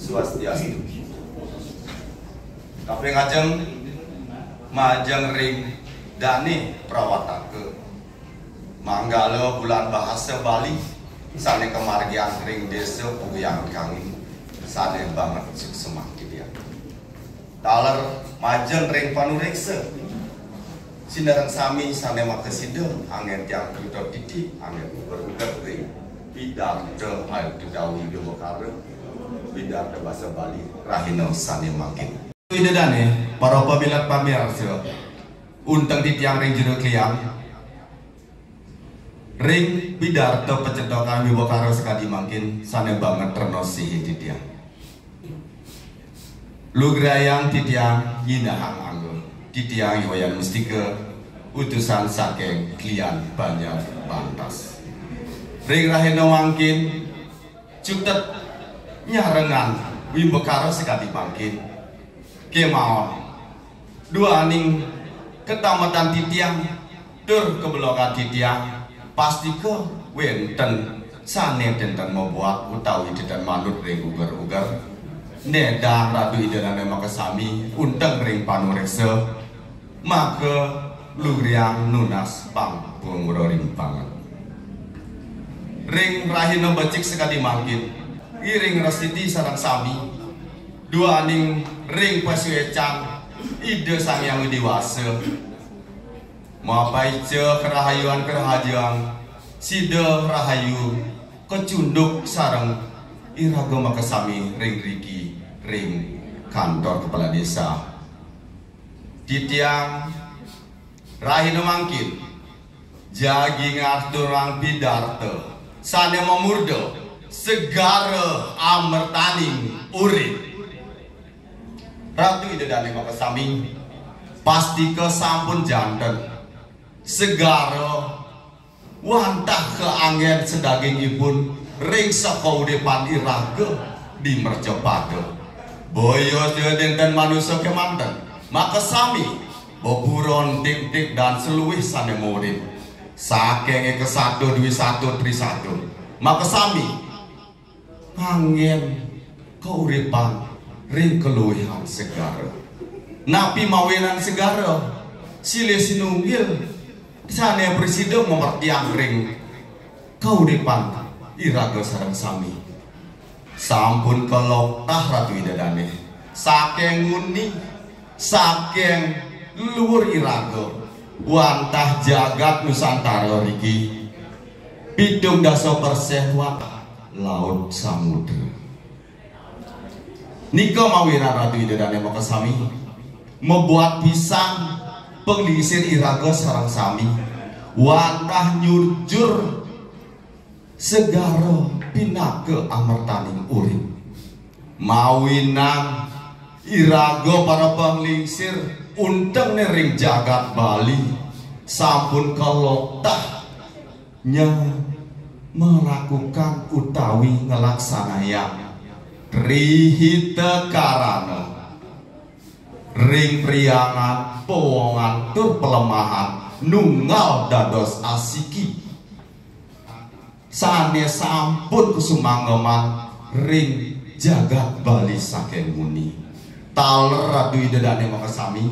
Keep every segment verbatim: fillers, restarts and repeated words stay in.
Swastiastu. Kaping ajeng majeng ring dane prawataka manggala bulan bahasa Bali sane kamargiang ring Desa Puguyang Kangin sane banget suksma. Taler majeng ring panureksa. Sinareng sami sane makasida, anggen tiang Putra Titi, anggen uger-uger ring pidarta ayu tetawi Dewakara, pidarta basa Bali, rahina sane mangkin. Ida dane, para pamilet pamirsa, unteng titiang ring jero klian, ring pidarta pacetokan Dewakara sakadi mangkin, sane banget rena sihin titiang. Lugrayang titiang nyinahang angga. Titiang I Wayan Mustika, utusan saking klian Banjar Bantas. Ring rahina mangkin, cutet nyarengan wimbakara sakadi mangkin. Kemaon, duaning katametan titiang tur kabelongan titiang, pastika wenten sane tenten mabuat utawi tenten manut ring uger-uger. Nedang Ratu Ida Dane makasami unteng ring panureksa, maka lugrayang nunas pang pangura ring panget. Ring rahina becik sakadi mangkin, ngiring rastiti sareng sami, duaning ring pasuecan Ida Sang Hyang Widi Wasa. Mapaica karahayuan karahajeng, sida rahayu, kacunduk sareng iraga makasami ring riki, ring kantor kepala desa. Titiang rahina mangkin jagi ngaturang pidarta sane mamurda Segara Amertaning Urip. Ratu Ida Dane makasami, pastika sampun janten segara wantah kaanggen sadagingipun ring sakauripan iraga di mercapada. Boya ja nenten manusa kemanten, makasami beburon, tiktik, dan seluih sane maurip. Saking eka sato, dwi sato, tri sato, makasami nganggen kauripan ring kaluihan segara. Napi mawinan segara? Silih sinunggil sane prasida mamertiang ring kauripan iraga sareng sami. Sampun kaloktah Ratu Ida Dane saking nguni, saking luur iraga, wantah jagat Nusantara riki, pitung dasa persen wantah laut samudra. Nika mawinan Ratu Ida Dane makasami, mabuat pisan panglingsir iraga sareng sami, wantah nyujur segara pinaka amertaning urip. Mawinan iraga para panglingsir untengne ring jagat Bali sampun kaloktah nya melakukan utawi ngelaksanayang Trihita Karana ring priangan, powongan, tur palemahan nunggal dados asiki sane sampun kasumanggeman ring jagat Bali saking nguni. Taler Ratu Ida Dane makasami,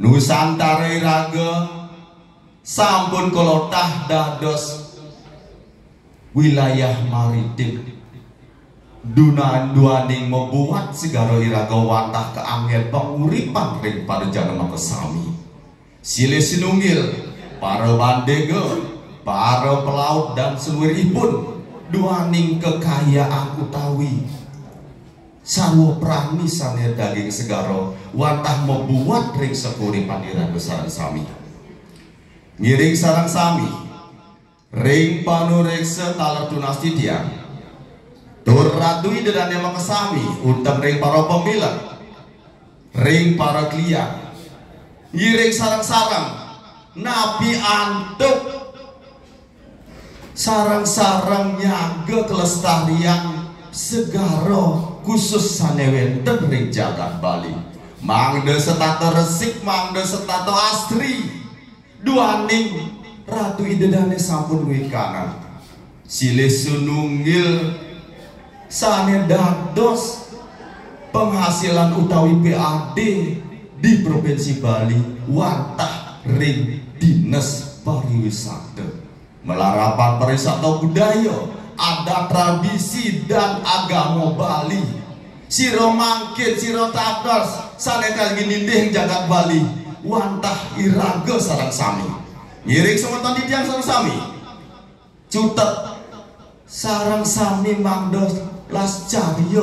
Nusantara iraga sampun kaloktah dados wilayah maritim. Dunan duaning mabuat segara iraga wantah kaanggen panguripan ring pada jana makasami. Silih sinunggil, para bandega, para pelaut dan seluiripun, duaning kekayaan utawi sarwa prani sane daging segara wantah mabuat ring sakauripan iraga sareng sami. Ngiring sareng sami ring panureksa taler tunas titiang, tur Ratu Ida Dane makasami, unteng ring para pamilet, ring para klian, ngiring sareng-sareng napi antuk sareng-sareng nyaga kelestarian segara khusus sane wenten ring jagat Bali. Mangda setata resik, mangda setata asri, duaning Ratu Ida Dane sampun wekanan. Silih sinunggil Sané dados penghasilan utawi P A D di Provinsi Bali wantah ring Dinas Pariwisata. Malarapan pariwisata budaya, adat tradisi dan agama Bali. Sira mangkin, sira tatos, sané kagi nindih jagat Bali, wantah iraga sareng sami. Ngiring semeton titiang sareng sami. Cutet sareng sami mangda lascarya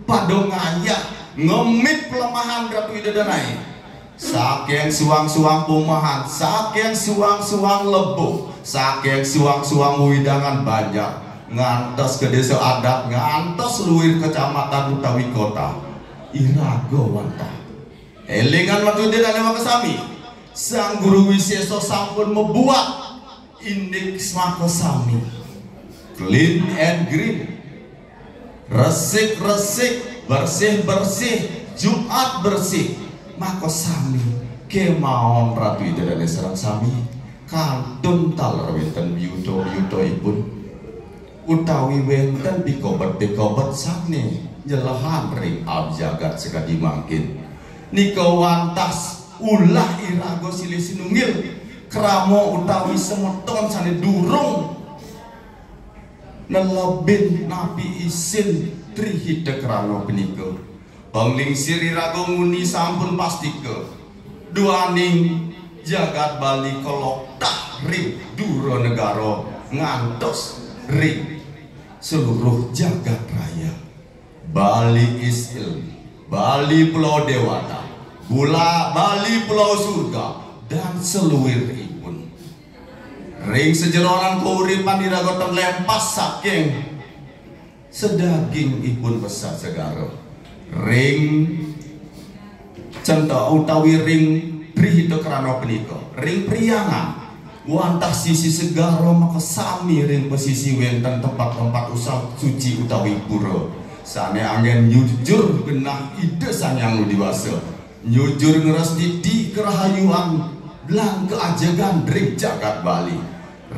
pada ngayah ngemit pelemahan Ratu Ida Danaé. Saking suang-suang pumahan, saking suang-suang lebuh, saking suang-suang wewidangan banjar, ngantos ka désa adat, ngantos luir kecamatan utawi kota. Iraga wantah. Élingan Ratu Ida Danaé makasami. Sang Guru Wisésa sampun mabuat indik makasami. Clean and green. Resik-resik, bersih-bersih, Jumat bersih. Makasami. Kémaon Ratu Ida Danaé sareng sami kantun taler wénten biuta-biutaipun utawi wénten pikobet-pikobet sané nyelehang ring alam jagat sakadi mangkin. Nika wantah ulah iraga silih sinunggil krama utawi semeton sané durung nelebin napi isin Tri Hita Karana punika. Panglingsir iraga nguni sampun pastika. Duaning jagat Bali kaloktah ring dura negara ngantos ring seluruh jagat raya. Bali is ilmi, Bali Pulau Dewata, Bula, Bali Pulau Surga, dan seluiripun. Ring sajeroning kauripan iraga ten lempas saking sadagingipun wesah segara. Ring centa utawi ring Tri Hita Karana punika, ring Priangan, wantah sisi segara makasami ring pasisi wénten tempat-tempat usah suci utawi pura, sané anggén nyujur genah Ida Sang Hyang Widhi Wasa. Nyujur ngrastiti karahayuan lan kaajegan ring jagat Bali.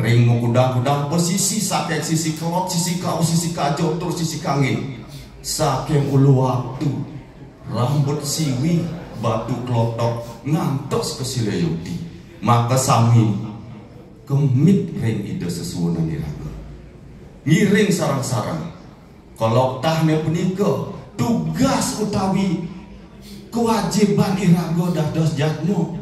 Ring makudang-kudang pasisi saking sisi kelod, sisi kaus, sisi kaja, tur sisi kangin. Saking Uluwatu, Rambut Siwi, Batu Klotok, ngantos ka Silayukti. Makasami kemit ring Ida sesuunan iraga. Ngiring sareng-sareng. Kaloktahné punika tugas utawi kewajiban iraga dados jadma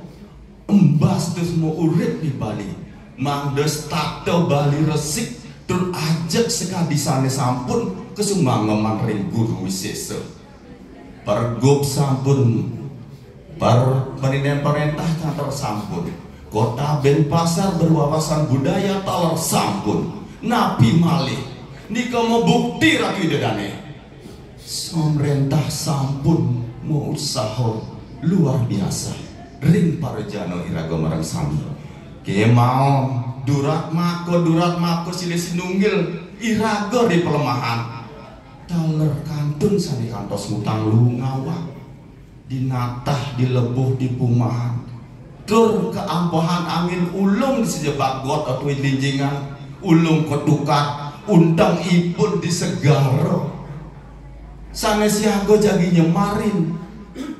embas tur maurip di Bali. Mangda setata Bali resik tur ajeg sakadi sané sampun kasumanggaman ring Guru Wisésa. Pergub sampun, per-, perinén perintah taler sampun. Kota Denpasar berwawasan budaya taler sampun. Napi malih? Nika mabukti Ratu Ida Danaé. Pamréntah sampun mausaha luar biasa ring parajana iraga marang sami. Kémaon durat maka, durat maka silih sinunggil iraga ring pelemahan. Taler kantun sané kantos ngutang luung awak. Di natah, di lebuh, di pumahan. Tur kaampahan angin ulung di sajebag got utawi linjingan, ulung ketukat, untengipun di segara. Sané siaga jagi nyemarin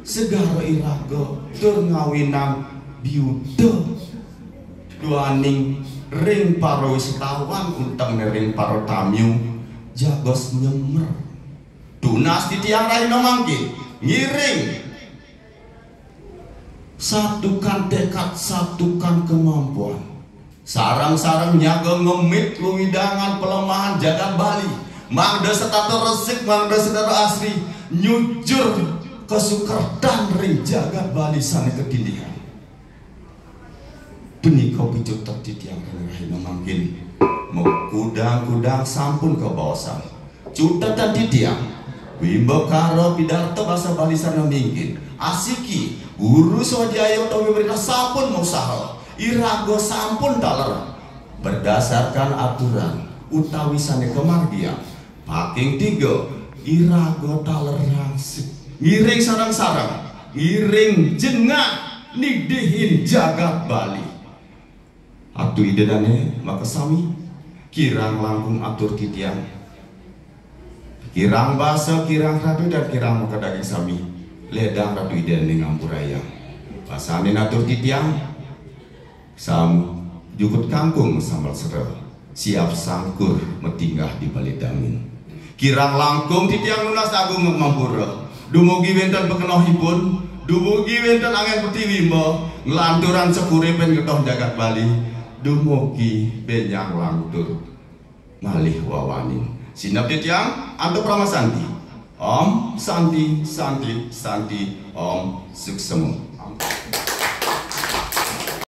segara iraga, tur ngawinang biuta duaning ring para wisatawan, untengné ring para tamiu, jagos nyemer. Tunas titiang rahina mangkin, ngiring satukan tekad, satukan kemampuan. Sareng-sareng nyaga ngemit wewidangan pelemahan jagat Bali. Mangda setata resik, mangda setata asri, nyujur kasukertan ring jagat Bali sané katindihan. Punika picutet titiang ring rahina mangkin. Makudang-kudang sampun kabaosang. Cutetan titiang, wimbakara pidarta basa Bali sareng mingkin. Asiki, guru swadhyaya utawi pamréntah sampun mausaha. Iraga sampun taler. Berdasarkan aturan utawi sané kamargiang. Ping tiga, iraga taler rangsik. Ngiring sareng-sareng, ngiring jengah nidihin jagat Bali. Ratu Ida Danaé makasami, kirang langkung atur titiang. Kirang basa, kirang ratu, dan kirang makadaging sami, ledang Ratu Ida ning ngampurayang. Basane natur titiang, sam jukut kangkung sambal sera, siap sangkur matinggah di bale dangin. Kirang langkung titiang nunas agung ngampura. Dumugi wenten pakenohipun, dumugi wenten anggen pratiwimba, nglanturang sakuripan getih jagat Bali, dumugi benjang lantur malih wawanin. Sineb titiang antuk parama santi. Om Santi, Santi, Santi, Om Suksema.